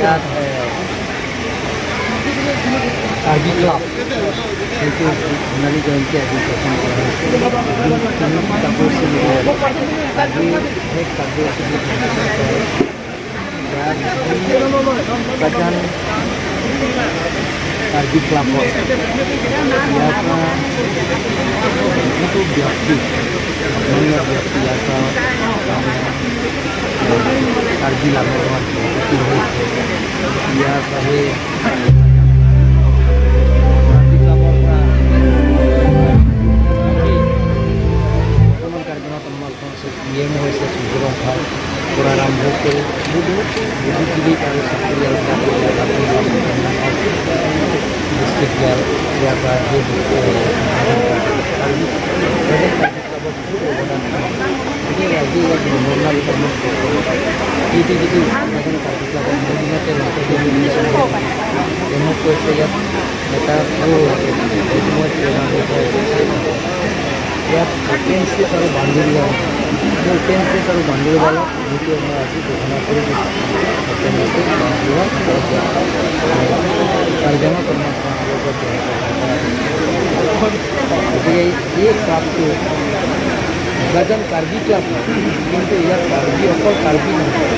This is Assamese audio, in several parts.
ইয়াত কাৰ্বি ক্লাব, সেইটো সোণালী জয়ন্তী আজি উদযাপন কৰা হৈছে। তিনি কাৰ্যসূচী, আজি সেই কাৰ্যসূচী উন্মোচন কৰা হৈছে। ইয়াত বোকাজান কাৰ্বি ক্লাবত ইয়াৰ পৰা বহুতো ব্যক্তি, ধনীয় ব্যক্তি ইয়াৰ পৰা মানে কাৰ্বি লাঙত ভৰ্তি হৈছে। ইয়াৰ পৰা সেই কাৰ্বি ক্লাবৰ পৰা বৰ্তমান কাৰ্বি আংলং পি এম হৈছে সূৰ্যবংশাৰ পৰা আৰম্ভ কৰি বহুতো বুদ্ধিজীৱী আৰু চাকৰিয়ালবিলাক ডিষ্ট্ৰিক্ট ইয়াৰ পৰা সেই কাৰ্বি কাৰ্বি ক্লাবৰ বহুত অৱদান আছে। গতিকে আজি ইয়াত মেম'ৰিয়েল এইটো যিটো নাজানো, কাৰ্বি ক্লাবৰ মোৰ দিনতে তেওঁ মোক কৈছে, ইয়াত এটা ভাল লাগে, সেইটো মই প্ৰেৰণা হৈ ইয়াত ওপেন স্পেচ আৰু বাউণ্ডেৰী ৱাল, সেই ওপেন স্পেচ আৰু বাউণ্ডেৰী ৱালত যিটো মই আজি ঘোষণা কৰি দিছোঁ, open space, boundary wall Karbi লগত জড়িত। গতিকে এই ক্লাবটো বোকাজান কাৰ্বি ক্লাব হয়, কিন্তু ইয়াত কাৰ্বি, অকল কাৰ্বি নহয়,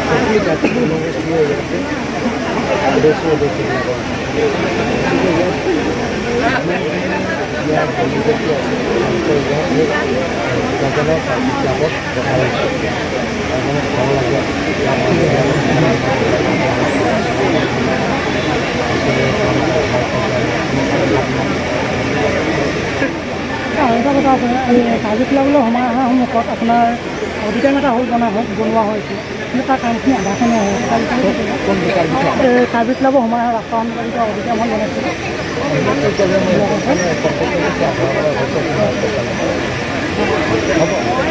সকলো জাতি জনগোষ্ঠীয় ইয়াতে সদস্য সদস্যবিলাকৰ আছে। গতিকে ইয়াত যিমানখিনি ইয়াত জনজাতি আছে, তেওঁলোকৰ ইয়াত সেই বোকাজানৰ কাৰ্বি ক্লাবত ৰখা হৈছে। সেইকাৰণে ভাল লাগে। ইয়াত সকলোৱে ভাল পাইছে। আৰু এটা কথা আছে, এই কাৰ্বি ক্লাবলৈ সোমাই অহাৰ সন্মুখত আপোনাৰ অডিটৰিয়াম এটা হল বনোৱা হৈছে, কিন্তু তাৰ কামখিনি আধাখনীয়া হৈ আছে। তাৰ বিষয়ে কি ক'ব? কোনটো কাৰ্বি ক্লাব? এই কাৰ্বি ক্লাবৰ সোমাই অহা ৰাস্তা সন্মুখত যিটো অডিটৰিয়াম হল বনাইছে। তেতিয়াহ'লে মই কণ্টেক্ট কৰিছোঁ, হ'ব।